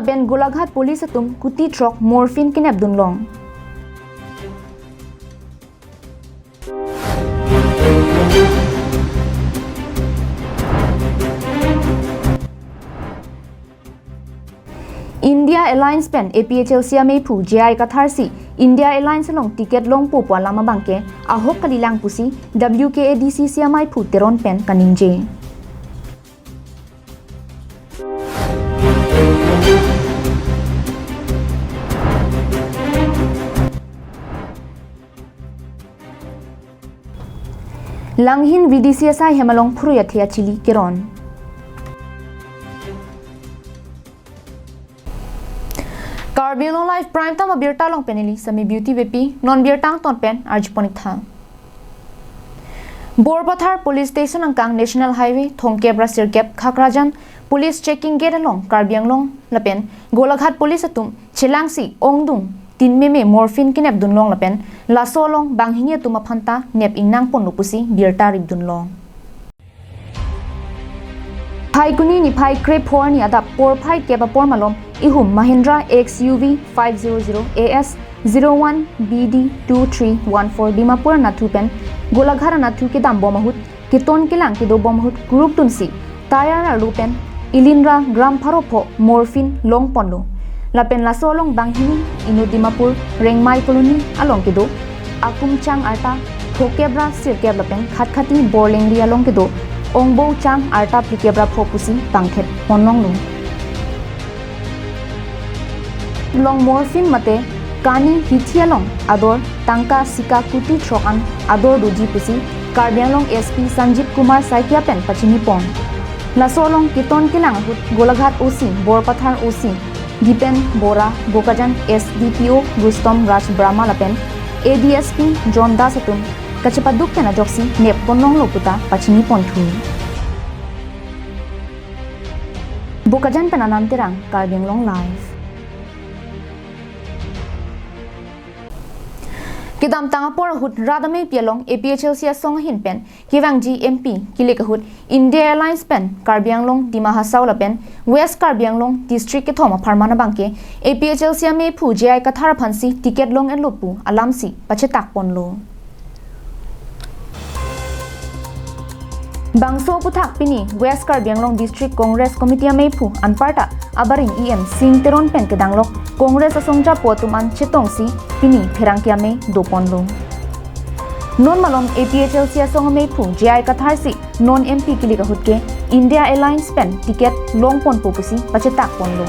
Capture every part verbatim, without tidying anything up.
Pen Golaghat police atum kuti throk morphine kenep dunlong. India Alliance pen A P H L C ameiphu J I Kathar si India Alliance along ticket longpo pu alam abangke ahok kalilang pusi W K A D C C ameiphu Teron pen kaningje. Langhin V D C asai hem along phurui athe achili keron. Karbi Anglong Live Prime Time abirta along pen neli Sami Beauty Beypi, non birta angton pen arjupon-ik tha. Borpathar Police Station angkang National Highway thomkep ra sirkep Khakrajan Police Checking Gate along Karbi Anglong lapen Golaghat Police atum chelangsi ongdung tin meme morphine kenep dunlong lapen laso along banghini atum aphanta nep ingnang ponlo pusi birta rip dunlong. Phaikuni niphai krepho arni adap porphai kep apor malom ihum Mahindra X U V five zero zero A S zero one B D two three one four Dimapur anatthu pen Golaghat anatthu kedam bom ahut keton kelang kedo bom ahut kuruk dunsi tyre arlo pen ilinra gram pharo pho morphine long ponlo. Lapen laso along banghini inut Dimapur Rengmai Colony along kedo akum chang arta thomkep ra sirkep lapen Khatkhati Borlengri along kedo ongbo chang arta phlikep ra pho pusi pangthet ponlonglo. Long morphine mate kani hithi along ador tangka sika kuti throk an ador doji pusi Karbi Anglong S P Sanjeev Kumar Saikia pen pachini pon. Laso along keton kelang ahut Golaghat O C, Borpathar O C Dipen Bora, Bokajan S D P O Rustom Raj Brahma lapen A D S P John Das atum kachepaduk pen ajoksi nep ponlonglo puta pachini ponthu. Bokajan pen Anand Terang, Karbi Anglong Live. Kedamtang apor ahut rat ameipi along A P H L C asong ahin pen kevangji M P kilik ahut India Alliance pen Karbi Anglong, Dima Hasao lapen West Karbi Anglong district kethom apharman abangke A P H L C ameiphu J I Kathar aphansi ticket long-etlo pu alamsi pachetak ponlo. Bangso aphuthak pini West Karbi Anglong District Congress Committee ameiphu anparta abarim E M Sing Teron pen kedanglok Congress asong japo atum an chetongsi pini pherangke amei doponlo. Non malom A P H L C asong ameiphu J I Kathar si non M P kilik ahut ke India Alliance pen ticket long ponpo pusi pachetak ponlo.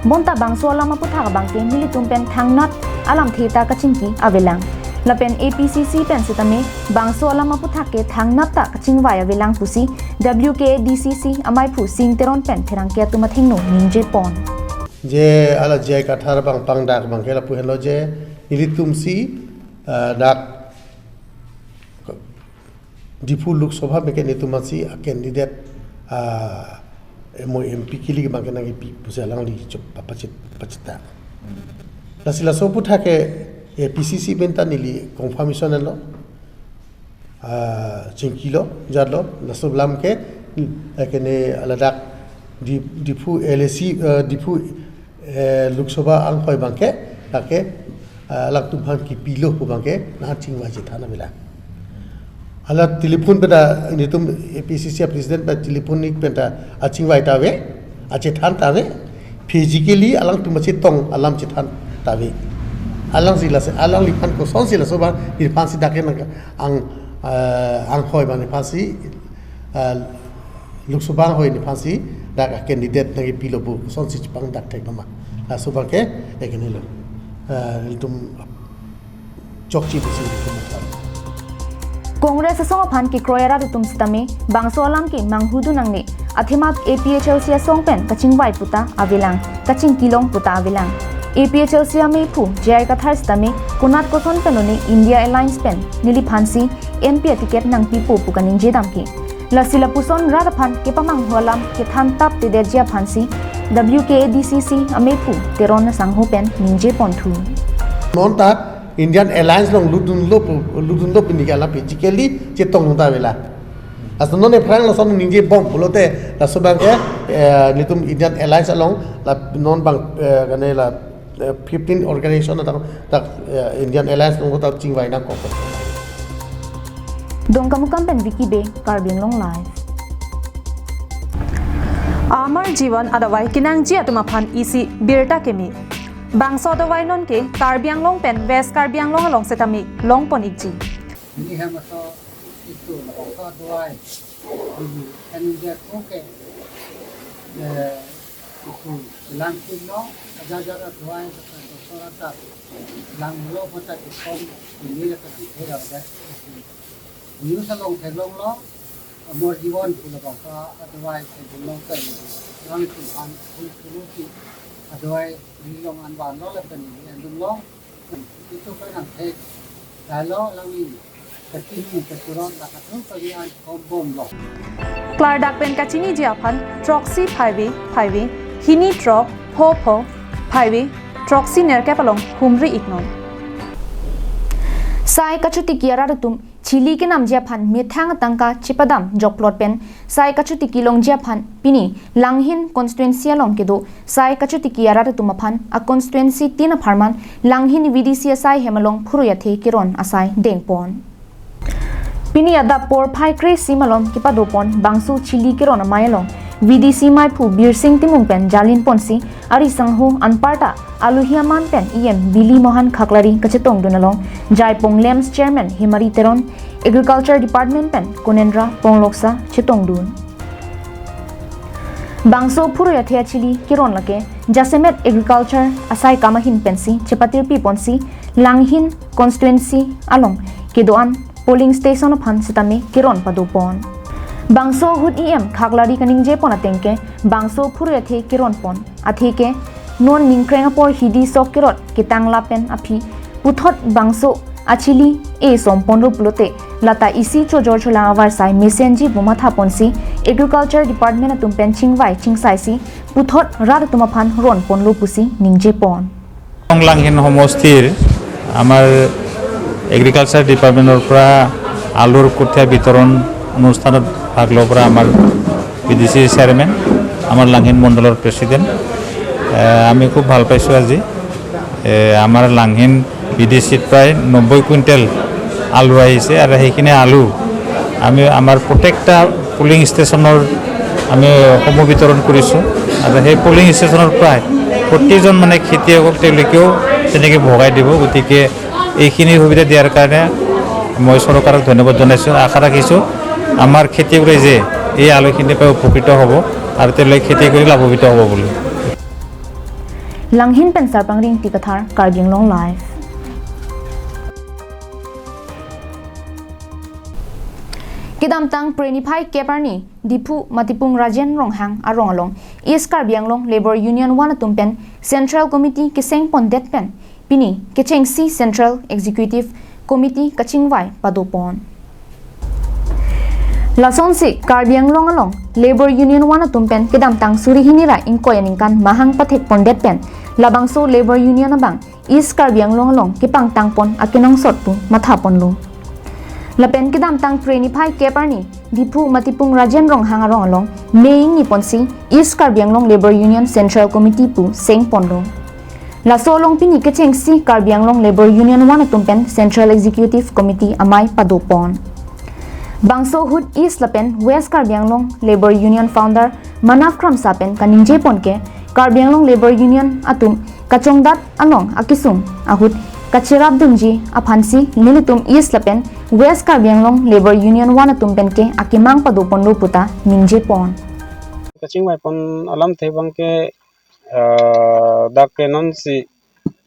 Bonta bangso alam aphuthak abangke nelitum pen thangnat alamthe ta kachingki avelang. Lapen A P C C pen sitame bangso alam aphuthak ke thangnat ta kachingvai avelang pusi W K A D C C ameiphu Sing Teron pen pherangke atum athengno ningje pon. Je hala J I Kathar abang pangdak abangke lapu henlo je nelitum si, ah, dak Diphu Lok Sabha abangke nelitum aphansi a candidate, ah, M O M P kilik abangke nangkepi pusi alangli chop pa-, pachit-, pachetak. Lasi laso aphuthak ke A P C C pen ta neli confirmation lo, ah, chingkilo, jatlo, laso alam ke, eh, kene ladak Di-, Diphu L A C, eh, Diphu eh, Lok Sabha anghoi abangke, lake, eh, alangtum aphan kipilo pu abangke, nangchingvai chethan avelang. Hala telephone pen ta, nelitum A P C C president pen telephone-ik pen ta, achingvai ta ave, achethan ta ave, physically alangtum achetong alam chethan ta ave. Alangsi lasi, alangliphan kosonsi laso abang, neliphansi dak ke nang ang, eh, anghoi abang neliphansi, eh, Lok Sabha anghoi neliphansi dak a candidate nangkepilo pu kosonsi chepangdak thek nama. Laso abangke, eh, kenelo. Eh, nelitum chokche pusi nelitum matha. Congress asong aphan kekroi arat atum sitame, bangso alam ke manghudun nangne, athema A P H L C asong pen kachingvai puta avelang, kachingkilong puta avelang. A P H L C ameiphu J I Kathar sitame, konat koson pen lone India Alliance pen neliphansi M P aticket nangpipo pu kaningje damke. Lasi lapuson rat aphan kepamanghu alam kethan taptedetji aphansi W K A D C C ameiphu Teron asangho pen ningje ponthu. Non ta Indian Alliance along lutdunlo pu, lutdunlo pini ke alam physically chetong ta avelang. Laso non aphrang lason ningjebom pulote laso abangke, eh, nelitum Indian Alliance along la non abang, eh, kene la, eh, fifteen organization atang dak, eh, Indian Alliance along ta chingvai nangkok. Dongkamukam pen Vicky Bey, Karbi Anglong Live. Amar Jiwan adavai kenangji atum aphan isi birta keme. Bangso adavai nonke Karbi Anglong pen West Karbi Anglong along setame longpon ikji. Neli hem aso isu labangso adavai. Neli hem je ko ke, eh, isu lang silo, aja aja adavai, doctor atat langlo, kota ikom, ini la kan thera aja. News along theklonglo, Amar Jiwan pu labangso adavai theklonglo kan. Lang isu han, isu isu adavai, neli long an vanlo lapen neli andunglo. Itum penang thek, dalo langin, kachini, kachurot, la kathum kali an kombomlo. Klardak pen kachiniji aphan, throksi phaivi, phaivi, hini throk, pho pho, phaivi, throksi nerkep along humri iknon. Sai kachotiki arat atum chili kenamji aphan methang atangka chepadam jokplot pen sai kachotiki longji aphan pini Langhin constituency along kedo sai kachotiki arat atum aphan a constituency tin apharman Langhin V D C asai hem along phurui athe keron asai dengpon. Pini adap porphai kre-isi malom kepadopon bangso chili keron amei along V D C meiphu Birsing Timung pen jalinponsi ari sangho anparta aluhi aman pen E M Bili Mohan Khaklari kachetongdun along Jaipong LAMPS Chairman Hemari Teron, Agriculture Department pen Konendra Pongloksa chetongdun. Bangso phurui athe achili keron lake jasemet agriculture asai kam ahin pensi chepatirpiponsi Langhin constituency along kedo-an polling station aphan setame keron padopon. Bangso ahut E M Khaklari kaningjepon atengke bangso phurui athe keronpon atheke non ningkreng apor hidi sok kerot ketang lapen aphi puthot bangso achili e somponlo pulote lata isi chojor cholang avarsai mesenji pu mathaponsi Agriculture Department atum pen chingvai chingsaisi puthot rat atum aphan ronponlo pusi ningjepon. Langhin সমষ্টিৰ আমাৰ এগ্ৰিকালচাৰ ডিপাৰ্টমেণ্টৰ পৰা আলুৰ কঠীয়া বিতৰণ অনুষ্ঠানত ভাগ ল'ব পৰা আমাৰ ভি ডি চি চেয়াৰমেন, আমাৰ লাংহিন মণ্ডলৰ প্ৰেচিডেণ্ট। এ, আমি খুব ভাল পাইছোঁ আজি। এ, আমাৰ লাংহিন ভি ডি চিত প্ৰায় নব্বৈ কুইণ্টেল আলু আহিছে আৰু সেইখিনি আলু আমি আমাৰ প্ৰত্যেকটা পলিং ষ্টেচনৰ আমি সমূহ বিতৰণ কৰিছোঁ আৰু সেই পলিং ষ্টেচনৰ প্ৰায় প্ৰতিজন মানে খেতিয়কক তেওঁলোকেও তেনেকৈ ভগাই দিব। গতিকে এইখিনি সুবিধা দিয়াৰ কাৰণে মই চৰকাৰক ধন্যবাদ জনাইছোঁ। আশা ৰাখিছোঁ আমাৰ খেতিয়ক ৰাইজে এই আলুখিনিৰ পৰা উপকৃত হ'ব আৰু তেওঁলোকে খেতি কৰি লাভান্বিত হ'ব বুলি। Langhin pen Sarpang Ringti Kathar, Karbi Anglong Live. Kedamtang Phre niphai kep arni Diphu Matipung Rajen Ronghang arong along East Karbi Anglong Labour Union One atum pen Central Committee kesengpondet pen pini kechengsi Central Executive Committee kachingvai padopon. Lasonsi Karbi Anglong along Labour Union One atum pen kedamtang suri hini ra ingkoi aningkan mahang pathekpondet pen labangso Labour Union abang East Karbi Anglong along kepangtangpon akenangsot pu mathaponlo. Lapen kedamtang Phre niphai kep arni Diphu Matipung Rajen Ronghang arong along mei ingniponsi East Karbi Anglong Labour Union Central Committee pu sengponlo. Laso along pini kechengsi Karbi Anglong Labour Union One atum pen Central Executive Committee amei padopon. Bangso ahut East lapen West Karbi Anglong Labour Union founder Manav Kramsa pen kaningjepon ke Karbi Anglong Labour Union atum kachongdat along akesung ahut kacherapdunji aphansi nelitum East lapen West Karbi Anglong Labour Union One atum pen ke akemang padoponlo puta ningjepon. Kachingvaipon alamthe abangke, eh, dak ke nonsi,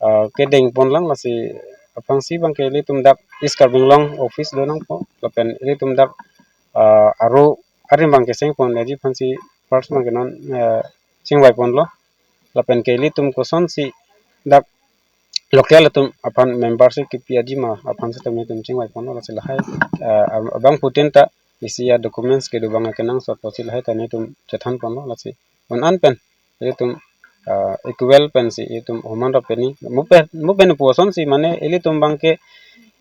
eh, kedengponlang, lasi aphrangsi abangke ilitum dak East Karbi Anglong office do nangpo lapen ilitum dak, eh, aro arim abangke sengponji aphansi first abangke non, eh, chingvaiponlo. Lapen ke ilitum kosonsi dak local atum aphan membership kepi aji ma aphan setame itum chingvaiponlo, lasi lahai, eh, abangphutin ta isi a documents kedo abang akenangsot pusi lahai ta nelitum chethanponlo, lasi un-an pen ilitum, eh, equal pensi ilitum homan rap peni mupen mupen puson si mane ilitum abangke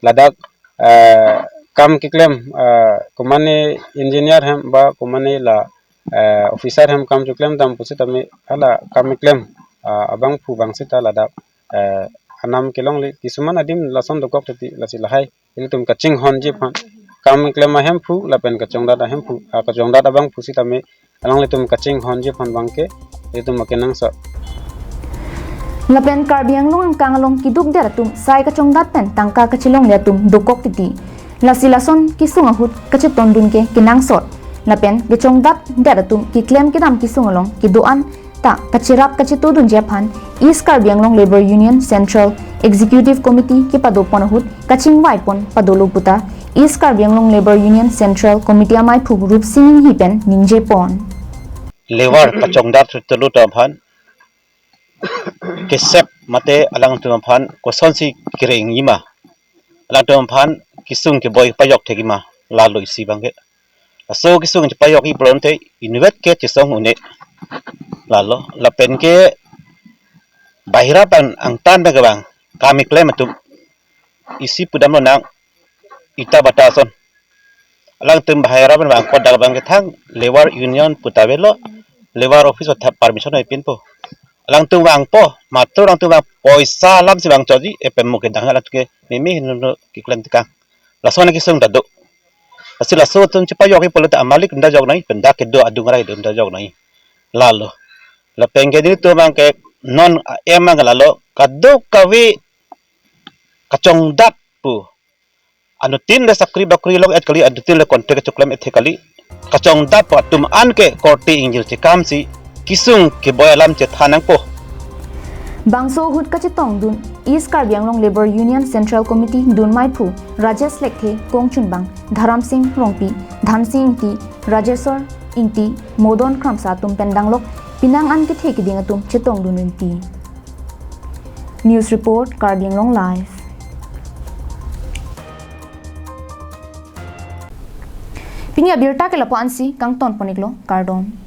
ladak, eh, kam keklem, ah, komane engineer hem ba komane la, eh, officer hem kam choklem dam pusitame hala kam keklem, ah, abangphu abang sita ladak, eh, anam kelongle kisuman adim lason dokok titi lasi lahai ilitum kachinghonji aphan kam keklem ahemphu lapen kachongdat ahemphu, ah, kachongdat abangphu sitame alanglitum kachinghonji aphan abangke ilitum akenangsot. Lapen Karbi Anglong angkang along kidukdet atum sai kachongdat pen tangka kachelongle atum dokok titi. Lasi lason kesung ahut kachetongdun ke kenangsot. Lapen kachongdatdet atum keklem kedam kesung along kedo-an ta kacherap kachetongdunji aphan East Karbi Anglong Labour Union Central Executive Committee kepadopon ahut kachingvaipon padolo puta East Karbi Anglong Labour Union Central Committee amaiphu Rupsing Enghi pen ningjepon. Labour kachongdat sutulu ta aphan kesep mate alangtum aphan kosonsi kereng ima. Alangtum aphan kesung keboi pajok thek ima. Lalo isi abangke. Laso kesung pajok-i pulote inutvet ke chesong un-e. Lalo lapen ke bahira pen angtan pen kevang kam keklem atum isi pudamlo nang ita bata ason. Alangtum bahira pen vangkot dak abangke thang Labour Union puta avelo, Labour Office ta permission epinpo. Alangtum vangpo, matro alangtum vang poisa alamsi vangchotji, epemuk kedang alangtum ke meme hinlo keklem tekang. Lason kesung ta do. Lasi laso atum chepajok-i pulote amalik unda jok nangji, pen dak kedo adung arai do unda jok nangji. Lalo. Lapen ke nelitum abangke non em abang lalo kadokave kachongdat pu. Anuttin le sakri bakri long-et kali, anuttin le contract choklem-et kali. Kachongdat pu atum an ke korte ingjir chekamsi kesung keboi alam chethan nangpo. Bangso ahut kachetongdun East Karbi Anglong Labour Union Central Committee dunmaiphu Rajesh Lekthe, kongchunbang Dharamsing Rongpi, Dhamsing Ingti, Rajeswar Ingti, Modon Kramsa atum pen danglok penang an kethe keding atum chetongdun rinti. News report, Karbi Anglong Live. Pini abirta ke lapu-ansi kangtonpon-iklo, kardom.